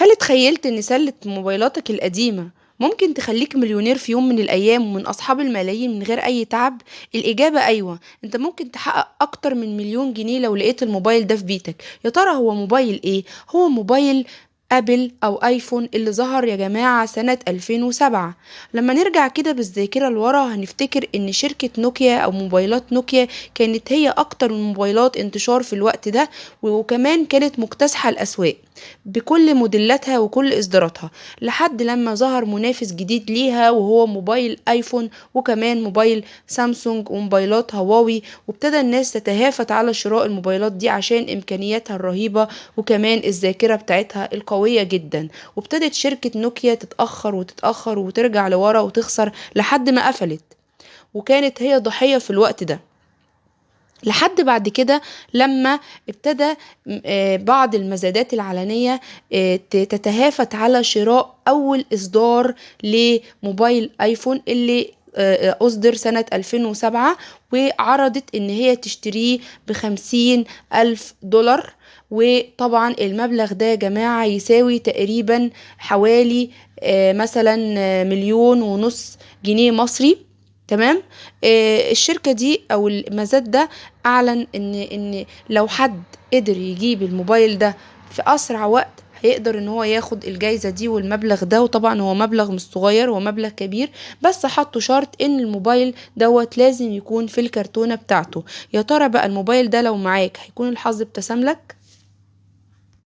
هل اتخيلت إن سلة موبايلاتك القديمة ممكن تخليك مليونير في يوم من الأيام ومن أصحاب الملايين من غير أي تعب؟ الإجابة أيوة، أنت ممكن تحقق أكتر من مليون جنيه لو لقيت الموبايل ده في بيتك. يا ترى هو موبايل إيه؟ هو موبايل أبل أو آيفون اللي ظهر يا جماعة سنة 2007. لما نرجع كده بالذاكرة لورا هنفتكر إن شركة نوكيا أو موبايلات نوكيا كانت هي أكتر الموبايلات انتشار في الوقت ده، وكمان كانت مكتسحة الأسواق بكل موديلاتها وكل إصداراتها، لحد لما ظهر منافس جديد ليها وهو موبايل آيفون، وكمان موبايل سامسونج وموبايلات هواوي. وابتدى الناس تتهافت على شراء الموبايلات دي عشان إمكانياتها الرهيبة وكمان الذاكرة بتاعتها القوية جدا. وابتدت شركة نوكيا تتأخر وتتأخر وترجع لورا وتخسر لحد ما قفلت، وكانت هي ضحية في الوقت ده. لحد بعد كده لما ابتدى بعض المزادات العلنية تتهافت على شراء أول إصدار لموبايل آيفون اللي أصدر سنة 2007، وعرضت إن هي تشتريه ب50,000 دولار. وطبعا المبلغ ده يا جماعة يساوي تقريبا حوالي مثلا 1.5 مليون جنيه مصري. تمام. الشركة دي أو المزاد ده أعلن إن لو حد قدر يجيب الموبايل ده في أسرع وقت هيقدر إن هو ياخد الجايزة دي والمبلغ ده. وطبعا هو مبلغ مش صغير، هو مبلغ كبير، بس حطوا شرط إن الموبايل دوت لازم يكون في الكرتونة بتاعته. يا ترى بقى الموبايل ده لو معاك هيكون الحظ ابتسم لك؟